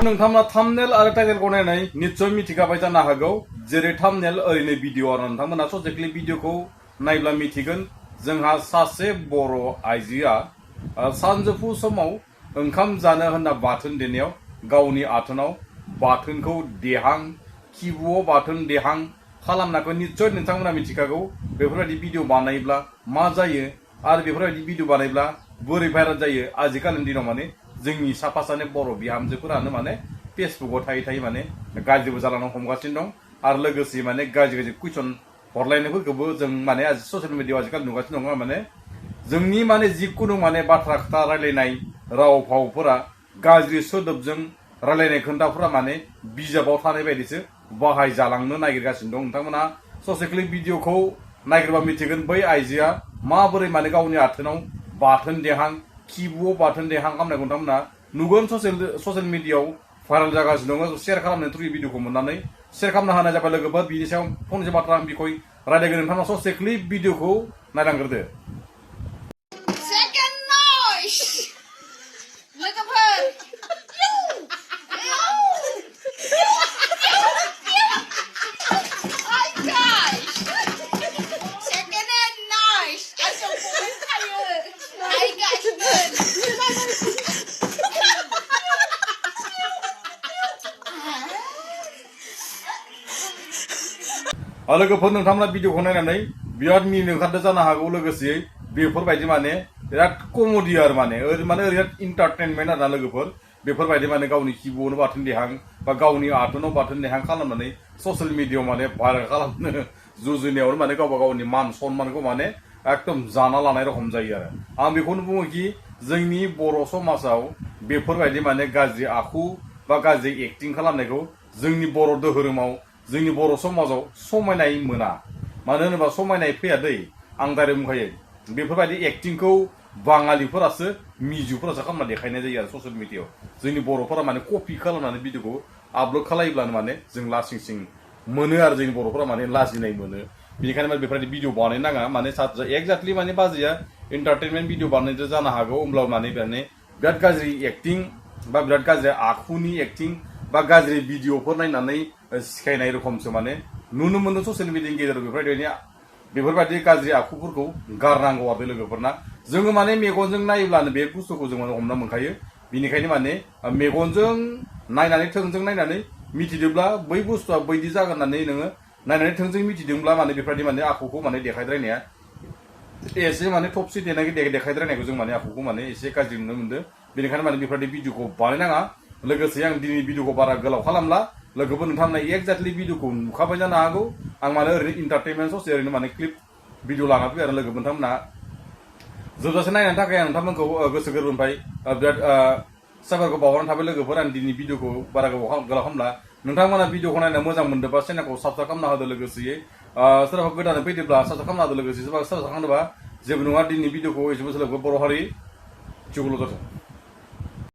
नोंथांमोना थाम्बनेल आरो टाइटेलखौ नायनानै निस्सय मिथिखाबाय जानो हागौ जेरै थाम्बनेल ओरैनो भिडिअ आरो नोंथांमोना ससेक्लि भिडिअखौ नायब्ला मिथिगोन जोंहा सासे बर' आइजोआ सानजौफु समाव ओंखाम जानो होनना बाथोन देनायाव गावनि आथोनाव बाथोनखौ देहां खिबुआव बाथोन देहां खालामनायखौ निस्सय नोंथांमोना मिथिखागौ बेफोरबायदि भिडिअ बानायोब्ला मा जायो आरो बेफोरबायदि भिडिअ बानायोब्ला बोरै भाइराल जायो आजिखालिनि दिनाव माने जोंनि साफा सानै बर' बिहामजोफोरानो माने फेसबुकआव थायै थायै माने गाज्रिबो जालांनो हमगासिनो दं आरो लोगोसे माने गाज्रि गाज्रि कुइसन हरलायनायफोरखौबो जों माने ससियेल मिडियाआव आजिखालि नुगासिनो दं माने जोंनि माने जिखुनु माने बाथ्रा खोथा रायलायनाय राव फावफोरा गाज्रि सोदोबजों रायलायनाय खोन्थाफोरा माने बिजाबाव थानाय बायदिसो बाहाय जालांनो नागिरगासिनो दं नोंथांमोना ससेक्लि भिडिअखौ नागिरबा मिथिगोन बै आइजोआ माबोरै माने गावनि आथोनाव बाथोन देहां खिबुआव बाथोन देहां खालामनायखौ नोंथांमोना नुगोन ससियेल मिडियाआव भाइराल जागासिनो दङ शेयार खालामनो थ्रु भिडिअखौ मोननानै शेयार खालामनो हानाय जाबाय लोगोफोर बिनि सायाव फंनैसो बाथ्रा आं बिखय रायलायगोन नोंथांमोना ससेक्लि भिडिअखौ नायलांग्रोदो लोगोफोर नोंथांमोना भिडिअखौ नायनानै बिराद मिनिनो ओंखारदों जानो हागौ लोगोसे बेफोरबायदि माने बिराद कमेडि आरो माने बिराद इन्टारटेनमेन्ट आरोना लोगोफोर बेफोरबायदि माने गावनि खिबुआवनो बाथोन देहां बा गावनि आथोनाव बाथोन देहां खालामनानै ससियेल मिडियाआव माने भाइराल खालामनो जुजिनायावनो माने गावबा गावनि मान सन्मानखौ माने एकदम जाना लानाय रखम जायो आरो आं बेखौनो बुङो कि जोंनि बर' समाजाव बेफोरबायदि माने गाज्रि आखु बा गाज्रि एक्टिं खालामनायखौ जोंनि बर' धोरोमाव जोंनि बर' समाजाव समायनाय मोना मानो होनोबा समायनाय फैया दै आं दाइरेक्ट बुंखायो बेफोरबायदि एक्टिंखौ बाङालिफोरासो मिजुफोरासो खालामना देखायनाय जायो आरो ससियेल मिडियाआव जोंनि बर'फोरा माने कपि खालामनानै भिडिअखौ आपल'ड खालायोब्लानो माने जों लासिं सिं मोनो आरो जोंनि बर'फोरा माने लाजिनाय मोनो बेनिखायनो माने बेफोरबायदि भिडिअ बानायनो नाङा माने एक्जाक्टलि माने बाजैया इन्टारटेनमेन्ट भिडिअ बानायनो जानो हागौ होमब्लाबो माने बिराद गाज्रि एक्टिं बा बिराद गाज्रि आखुनि एक्टिं बा गाज्रि भिडिअफोर नायनानै सिखायनाय रखमसो माने नुनो मोनो ससियेल मिडियानि गेजेराव बेफोरबायदि गाज्रि आखुफोरखौ गारनांगौ आरो लोगोफोरना जोङो माने मेगनजों नायोब्लानो बे बुस्थुखौ जों हमना मोनखायो बिनिखायनो माने मेगनजों नायनानै थोंजों नायनानै मिथिदोंब्ला बै बुस्थुआ बैदि जागोन होननानै नोङो नायनानै थोंजों मिथिदोंब्ला माने बेफोरबायदि माने आखुखौ माने देखायद्रायनाया एसे माने थबसे देखायद्रायनायखौ जों माने आखुखौ माने एसे गाज्रि नुनो मोनदों बेनिखायनो माने बेफोरबायदि भिडिअखौ बानायनाङा लोगोसे आं दिनै भिडिअखौ बारा गोलाव खालामला लोगोफोर नोंथांमोना एक्जाक्टलि भिडिअखौ नुखाबाय जानो हागौ आं माने ओरैनो इन्टारटेनमेन्ट ससे ओरैनो माने क्लिप भिडिअ लाना फैयो आरो लोगोफोर नोंथांमोना जोबजासे नायनायनि थाखाय आं नोंथांमोनखौ गोसो गोरबोनिफ्राय बिराद साबायखर बावहरनाय थाबाय लोगोफोर आं दिनै भिडिअखौ बारा गोलाव खालामला नोंथांमोना भिडिअखौ नायना मोजां मोनदोंबा चेनेलखौ साबस्क्राइब खालामना होदो लोगोसेयै सोरबा गोदानै फैदोंब्ला साबस्क्राइब खालामना होदो लोगोसे सोरबा साबस्क्राइब खालामनोबा जेबो नङा दिनै भिडिअखौ एसेबो सोलोंबो बर' हारि जिउखौल' जाथों